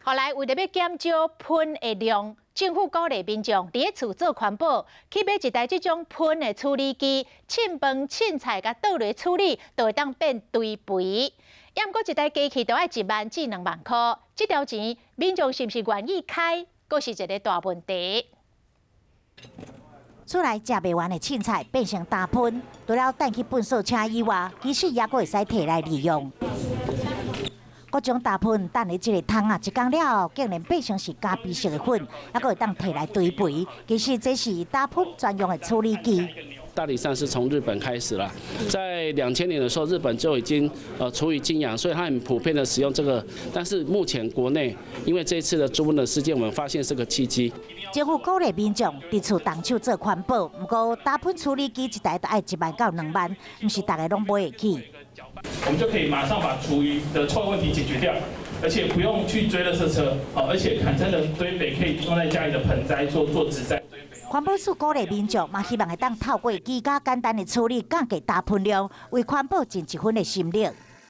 後來為著欲減少糞的量，政府鼓勵民眾佇咧厝做環保，去買一台這種糞的處理機，凊飯凊菜共倒落處理，就會當變堆肥。毋過一台機器著愛1萬至2萬箍，這條錢民眾是毋是願意開，閣是一个大問題。厝內食袂完的凊菜變成焦糞，除了擲去糞掃車以外，其實猶閣會使提來利用。各種焦糞擲佇這个桶仔，一工了後，竟然變成是咖啡色的粉，猶閣會當提來堆肥。其實這是焦糞專用的處理機。大體上是從日本開始啦，在2000年的時候，日本就已經廚餘精養，所以它很普遍的使用這個。但是目前國內因為這次的豬瘟的事件，我們發現是個契機。政府鼓勵民眾佇厝動手做環保，毋過焦糞處理機一台著愛1萬到2萬，毋是逐个攏買會起。我們就可以馬上把廚餘的臭問題解決掉，而且不用去追垃圾車，而且產生的堆肥可以用在家裡的盆栽做做植栽。環保署鼓勵民眾，嘛希望會當透過居家簡單的處理，降低焦糞量，為環保盡一份的心力。